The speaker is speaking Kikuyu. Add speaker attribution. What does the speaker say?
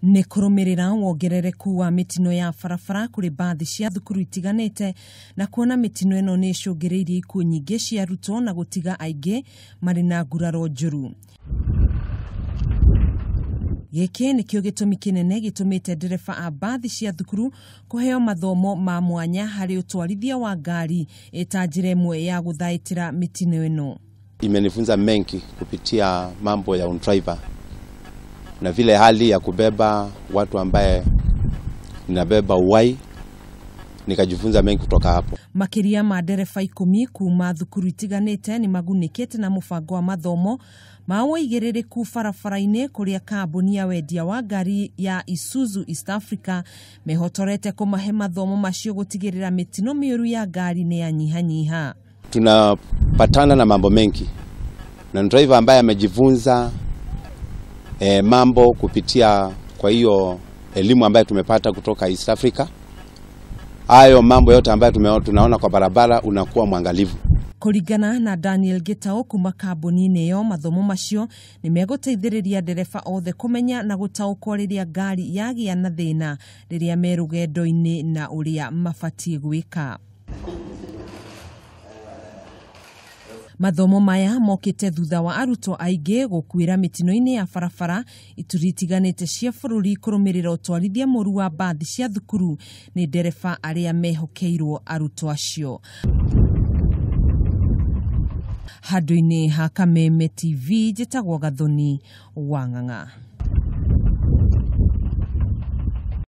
Speaker 1: Nĩ kũrũmĩrĩra wongerereku wa mĩtino ya barabara kũrĩ mbathi cia thukuru itiganĩte na kuona mĩtino ĩno nĩ ĩcũngĩrĩirie ikuũ nyingĩ cia arutwo na gũtiga aingĩ marĩ na nguraro njũru. Gĩkĩ nĩkĩo gĩtũmi kĩnene gĩtũmĩte ndereba a mbathi cia thukuru kũheo mathomo ma mwanya harĩ ũtwarithia wa ngari ĩta njĩra ĩmwe ya gũthaitĩra mĩtino ĩno.
Speaker 2: Imenifunza mengi kupitia mambo ya driver na vile hali ya kubeba watu ambaye ninabeba uhai, nikajifunza mengi kutoka hapo.
Speaker 1: Makĩria ma ndereba 10 kuma thukuru itiganĩte nĩ magunĩkĩte na mũbango wa mathomo ma ũigĩrĩrĩku barabara-inĩ kũrĩa kambuni ya wendia wa ngari ya Isuzu East Africa mehotorete kũmahe mathomo macio gũtigĩrĩra mĩtino mĩũru ya ngari nĩ yanyihanyiha.
Speaker 2: Tunapatana na mambo mengi na driver ambaye amejifunza mambo kupitia kwa hiyo elimu ambayo tumepata kutoka East Africa. Hayo mambo yote ambayo tunaona kwa barabara, unakuwa mwangalivu.
Speaker 1: Kũringana na Daniel Gitau kuma kambuni-inĩ ĩyo, mathomo macio nĩ megũteithĩrĩria ndereba othe kũmenya na gũtaũkwo rĩrĩa ngari yagĩa na thĩna rĩrĩa me rũgendo-inĩ na ũrĩa mabatiĩ gwĩka. Mathomo maya mokĩte thutha wa arutwo aingĩ gũkuĩra mĩtino-inĩ ya barabara ituri itiganĩte cia bũrũri kũrũmĩrĩra ũtwarithia mũru wa mbathi cia thukuru nĩ ndereba arĩa mehokeirwo arutwo acio. Handũ-inĩ ha Kameme TV, njĩtagwo Gathoni wa Ng'ang'a.